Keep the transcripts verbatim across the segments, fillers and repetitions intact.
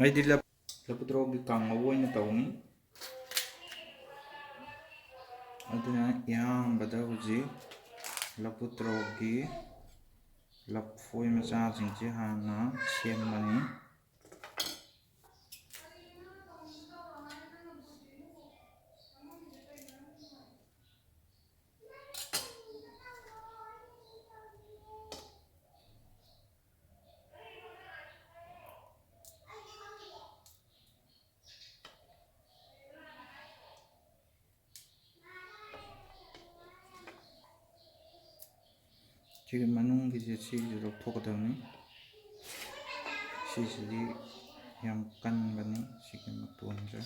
ꯑꯩꯗꯤ ꯂꯐꯨ ꯊꯔꯣꯒꯤ ꯀꯥꯡꯉꯧ ꯑꯣꯏꯅ ꯇꯧꯅꯤ꯫ ꯑꯗꯨꯅ ꯑꯍꯥꯟꯕꯗ ꯍꯧꯖꯤꯛ ꯂꯐꯨ ꯊꯔꯣꯒꯤ ꯂꯐꯣꯏ ꯃꯆꯥꯁꯤꯡꯁꯦ ꯍꯥꯟꯅ ꯁꯦꯝꯃꯅꯤ꯫ ꯁꯤꯒꯤ ꯃꯅꯨꯡꯒꯤꯁꯦ ꯁꯤꯁꯨ ꯂꯧꯊꯣꯛꯀꯗꯕꯅꯤ꯫ ꯁꯤꯁꯤꯗꯤ ꯌꯥꯝ ꯀꯟꯕꯅꯤ, ꯁꯤꯒꯤ ꯃꯇꯣꯟꯁꯦ꯫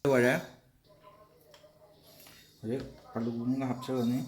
ꯂꯣꯏꯔꯦ꯫ ꯍꯧꯖꯤꯛ ꯑꯂꯨ ꯑꯃꯒ ꯍꯥꯞꯆꯤꯜꯂꯅꯤ꯫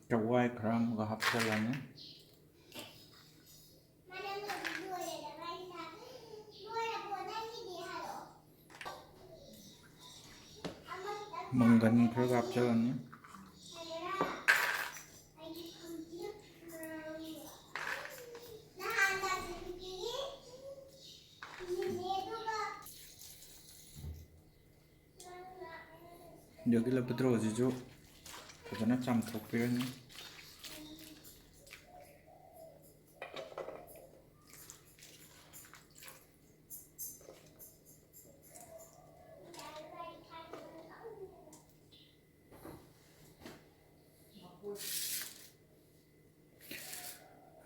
ꯆꯋꯥꯏ ꯈꯔ ꯑꯃꯒ ꯍꯥꯞꯆꯤꯜꯂꯅꯤ꯫ ꯃꯪꯒꯟ ꯈꯔꯒ ꯍꯥꯞꯆꯤꯜꯂꯅꯤ꯫ ꯑꯗꯒꯤ ꯂꯐꯨꯊ꯭ꯔꯣꯁꯤꯁꯨ ꯐꯖꯅ ꯆꯥꯝꯊꯣꯛꯄꯤꯔꯅꯤ꯫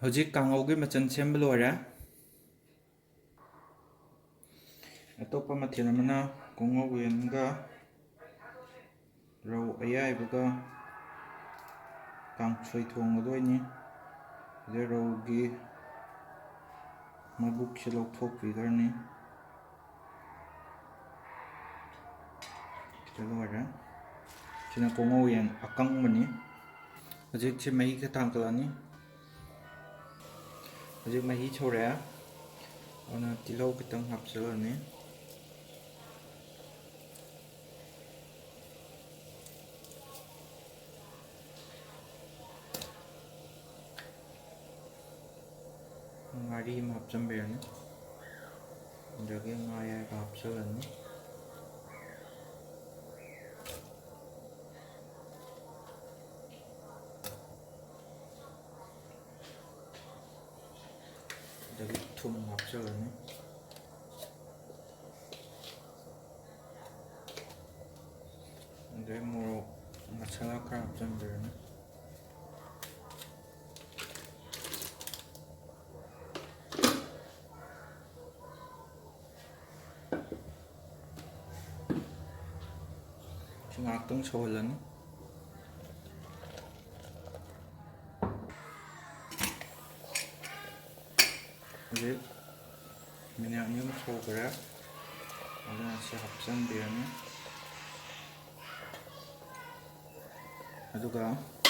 ꯍꯧꯖꯤꯛ ꯀꯥꯡꯉꯧꯒꯤ ꯃꯆꯜ ꯁꯦꯝꯕ ꯂꯣꯏꯔꯦ꯫ ꯑꯇꯣꯞꯄ ꯃꯊꯦꯜ ꯑꯃꯅ ꯀꯣꯉꯧ ꯌꯦꯟꯒ ꯔꯧ ꯑꯌꯥꯏꯕꯒ ꯀꯥꯡꯁꯣꯏ ꯊꯣꯡꯒꯗꯣꯏꯅꯤ꯫ ꯑꯗꯩ ꯔꯧꯒꯤ ꯃꯕꯨꯛꯁꯦ ꯂꯧꯊꯣꯛꯄꯤꯈ꯭ꯔꯅꯤ꯫ ꯁꯤꯗ ꯂꯣꯏꯔꯦ꯫ ꯁꯤꯅ ꯀꯣꯉꯧ ꯌꯦꯟ ꯑꯀꯪꯕꯅꯤ꯫ ꯍꯧꯖꯤꯛꯁꯦ ꯃꯍꯤ ꯈꯔ ꯊꯥꯡꯀꯠꯂꯅꯤ꯫ ꯍꯧꯖꯤꯛ ꯃꯍꯤ ꯁꯧꯔꯛꯑꯦ꯫ ꯑꯗꯨꯅ ꯇꯤꯜꯍꯧ ꯈꯤꯇꯪ ꯍꯥꯞꯆꯤꯜꯂꯅꯤ꯫ ꯉꯥꯔꯤ ꯑꯃ ꯍꯥꯞꯆꯤꯟꯕꯤꯔꯅꯤ꯫ ꯑꯗꯒꯤ ꯉꯥ ꯑꯌꯥꯏꯕ ꯍꯥꯞꯆꯤꯜꯂꯅꯤ꯫ ꯑꯗꯒꯤ ꯊꯨꯝ ꯍꯥꯞꯆꯤꯜꯂꯅꯤ꯫ ꯑꯗꯩ ꯃꯣꯔꯣꯛ ꯃꯁꯥꯂꯥ ꯈꯔ ꯍꯥꯞꯆꯤꯟꯕꯤꯔꯅꯤ꯫ ꯁꯤ ꯉꯥꯏꯍꯥꯛꯇꯪ ꯁꯧꯍꯜꯂꯅꯤ꯫ ꯍꯧꯖꯤꯛ ꯃꯤꯅꯤꯠ ꯑꯅꯤ ꯑꯍꯨꯝ ꯁꯧꯈ꯭ꯔꯦ꯫ ꯑꯗꯨꯅ ꯁꯤ ꯍꯥꯞꯆꯤꯟꯕꯤꯔꯅꯤ꯫ ꯑꯗꯨꯒ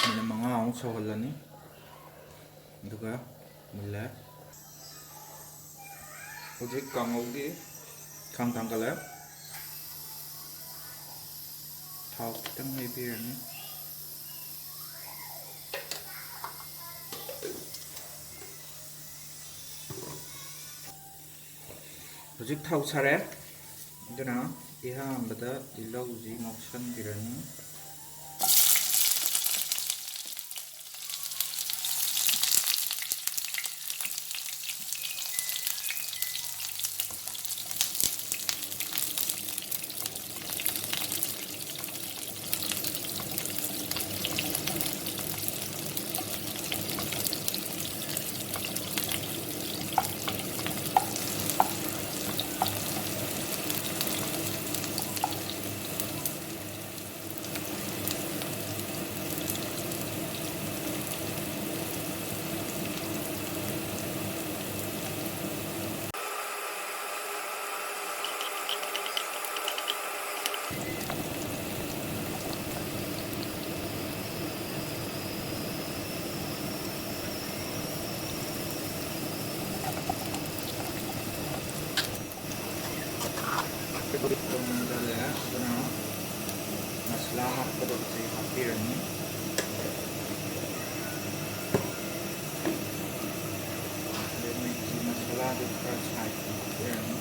ꯃꯤꯅꯤꯠ ꯃꯉꯥꯃꯨꯛ ꯁꯧꯍꯜꯂꯅꯤ꯫ ꯑꯗꯨꯒ ꯃꯨꯜꯂꯦ꯫ ꯍꯧꯖꯤꯛ ꯀꯥꯡꯉꯧꯒꯤ ꯈꯥꯡ ꯊꯥꯡꯒꯠꯂꯦ꯫ ꯊꯥꯎ ꯈꯤꯇꯪ ꯍꯩꯕꯤꯔꯅꯤ꯫ ꯍꯧꯖꯤꯛ ꯊꯥꯎ ꯁꯥꯔꯦ꯫ ꯑꯗꯨꯅ ꯑꯍꯥꯟꯕꯗ ꯇꯤꯜꯍꯧꯁꯤ ꯉꯧꯁꯟꯕꯤꯔꯅꯤ꯫ ꯃꯨꯟꯖꯜꯂꯛꯑꯦ꯫ ꯑꯗꯨꯅ ꯃꯁꯂꯥ ꯍꯥꯞꯀꯗꯕꯁꯦ ꯍꯥꯞꯄꯤꯔꯅꯤ꯫ ꯑꯗꯩ ꯃꯦꯒꯤ ꯃꯁꯂꯥꯗꯨ ꯈꯔ ꯁꯥꯏꯗ ꯍꯥꯞꯄꯤꯔꯅꯤ꯫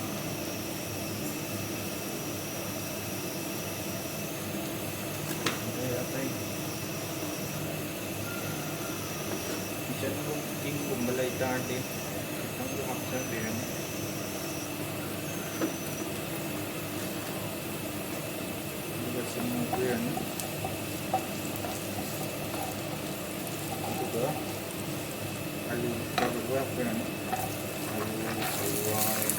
ꯑꯗꯩ ꯑꯇꯩ ꯀꯤꯆꯟ ꯀꯨꯀꯤꯡꯒꯨꯝꯕ ꯂꯩ ꯇꯥꯔꯗꯤ ꯈꯤꯇꯪꯁꯨ ꯍꯥꯞꯆꯟꯕꯤꯔꯅꯤ꯫ ꯑꯗꯨꯒ ꯁꯤ ꯉꯧꯕꯤꯔꯅꯤ꯫ ꯑꯗꯨꯒ ꯑꯂꯨ ꯈꯔ ꯍꯥꯞꯄꯤꯔꯅꯤ꯫ ꯑꯂꯨ, ꯍꯋꯥꯏ,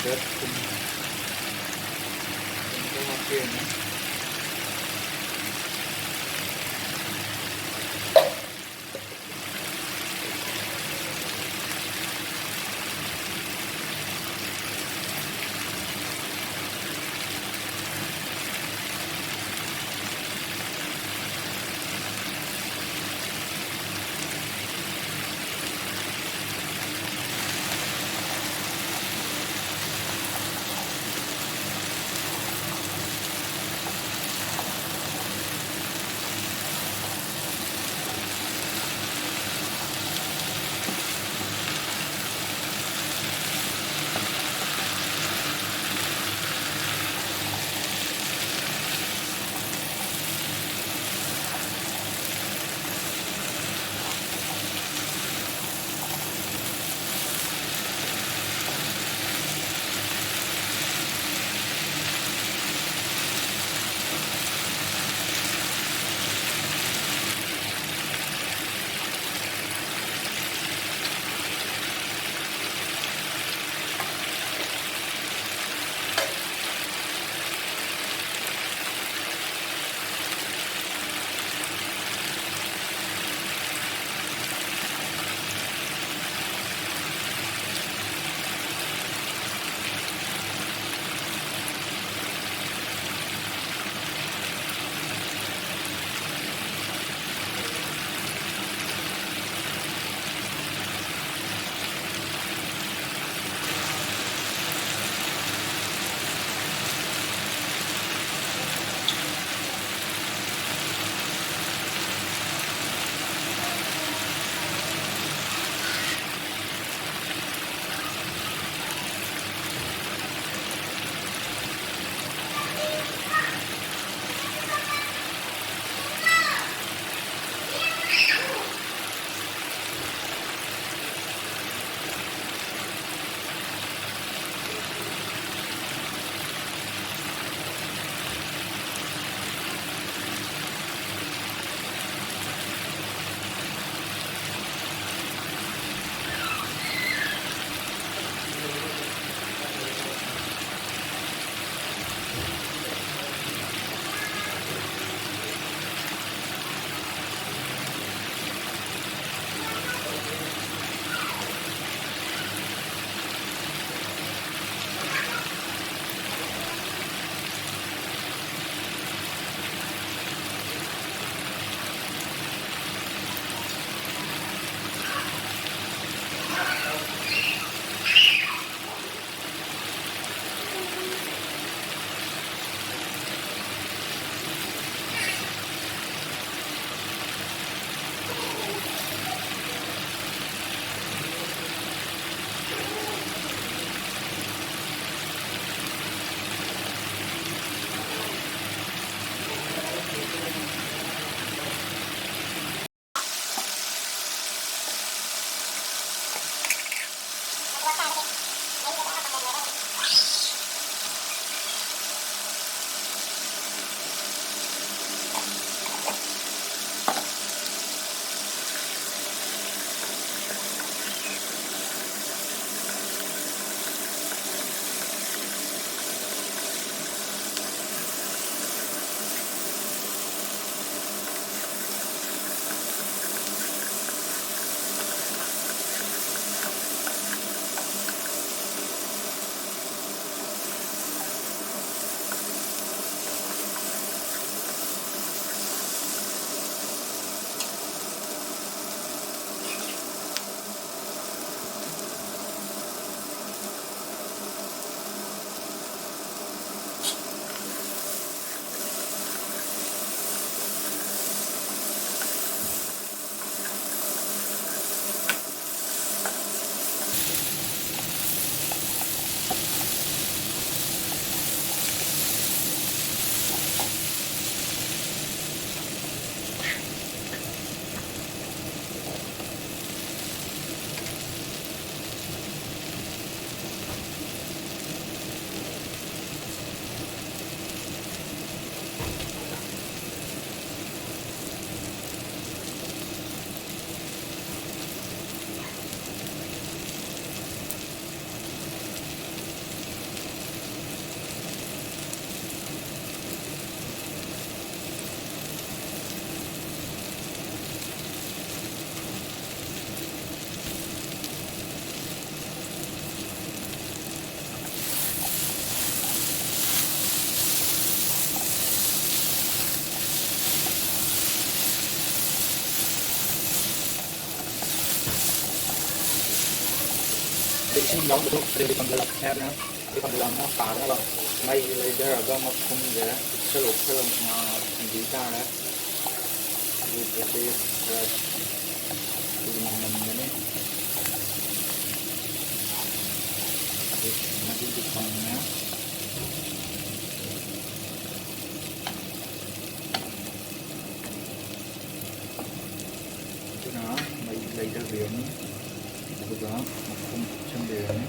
ꯆꯠ ꯊꯨꯝ꯫ ꯊꯨꯝ ꯈꯔ ꯍꯥꯞꯄꯤꯔꯅꯤ꯫ ꯌꯥꯎꯕꯗꯣ ꯑꯗꯨꯗꯤ ꯀꯪꯁꯤꯜꯂꯛꯑꯦ꯫ ꯑꯗꯨꯅ ꯑꯩ ꯀꯪꯁꯤꯜꯂꯛꯑꯕꯅꯤꯅ ꯁꯥꯗꯅꯕ ꯃꯩ ꯂꯩꯊꯔꯒ ꯃꯈꯨꯝꯁꯦ ꯄꯤꯛꯁꯜꯂꯣ ꯄꯤꯛꯁꯜꯂꯣ ꯉꯥ ꯊꯝꯕꯤ ꯇꯥꯔꯦ꯫ ꯑꯗꯨꯗꯤ ꯈꯔ ꯀꯨꯏꯅ ꯉꯝꯒꯅꯤ꯫ ꯑꯗꯨ ꯃꯍꯤꯗꯤ ꯀꯪꯉꯦ꯫ ꯑꯗꯨꯅ ꯃꯩ ꯂꯩꯊꯕꯤꯔꯅꯤ, ꯑꯗꯨꯒ ꯃꯈꯨꯝ ꯀꯨꯞꯁꯟꯕꯤꯔꯅꯤ꯫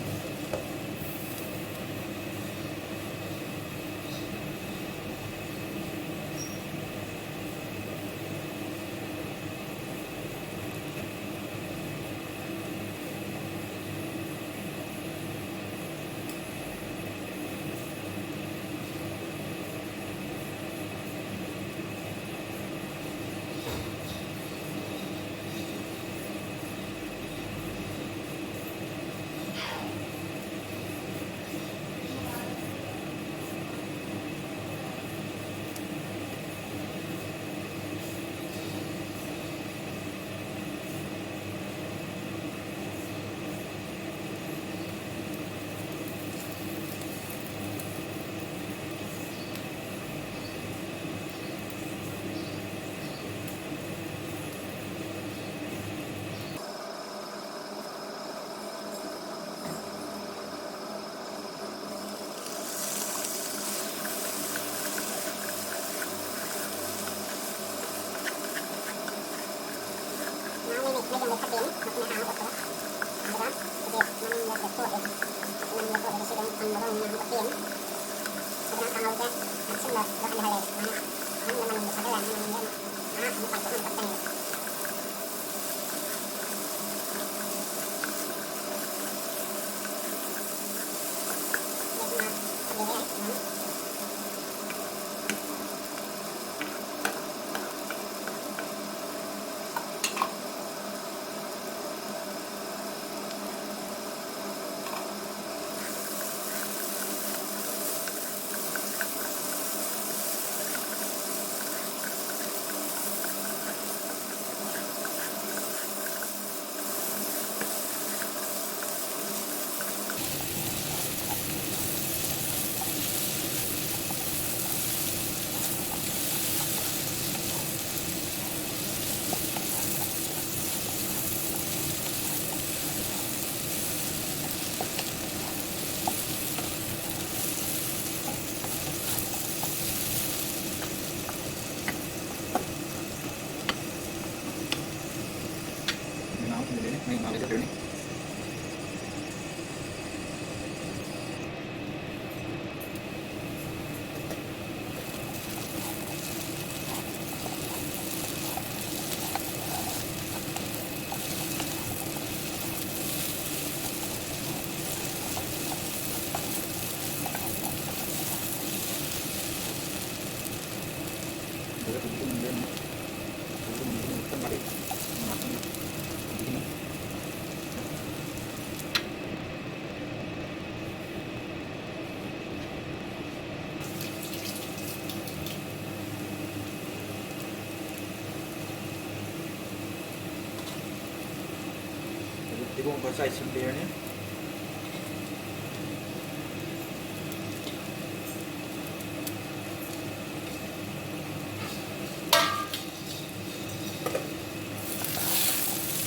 ꯊꯣꯡꯕ ꯆꯥꯏꯁꯤꯟꯕꯤꯔꯅꯤ꯫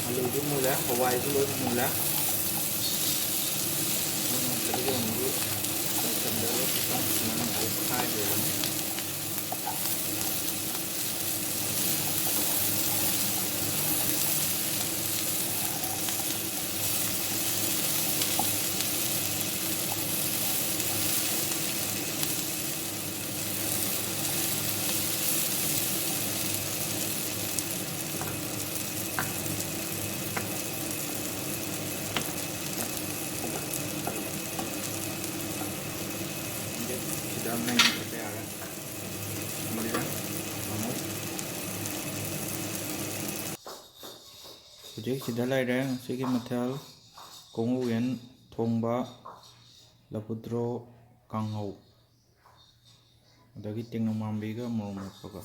ꯑꯂꯨꯁꯨ ꯃꯨꯜꯂꯦ, ꯍꯋꯥꯏꯁꯨ ꯂꯣꯏ ꯃꯨꯜꯂꯦ꯫ ꯑꯗꯨꯅ ꯐꯗꯤꯒꯣꯝꯁꯨ ꯆꯥꯏꯁꯤꯟꯕꯤꯔꯒ ꯈꯤꯇꯪ ꯁꯨꯃꯥꯏꯅ ꯑꯣꯠꯈꯥꯏꯕꯤꯔꯅꯤ꯫ ꯁꯤꯗ ꯃꯩ ꯃꯨꯊꯠꯄ ꯌꯥꯔꯦ꯫ ꯃꯨꯜꯂꯦ꯫ ꯀꯥꯡꯍꯧ꯫ ꯍꯧꯖꯤꯛ ꯁꯤꯗ ꯂꯩꯔꯦ ꯉꯁꯤꯒꯤ ꯃꯊꯦꯜ: ꯀꯣꯡꯉꯧ ꯌꯦꯟ ꯊꯣꯡꯕ, ꯂꯐꯨꯊ꯭ꯔꯣ ꯀꯥꯡꯍꯧ, ꯑꯗꯒꯤ ꯇꯦꯡꯅꯧ ꯃꯥꯟꯕꯤꯒ ꯃꯣꯔꯣꯛ ꯃꯦꯠꯄꯒ꯫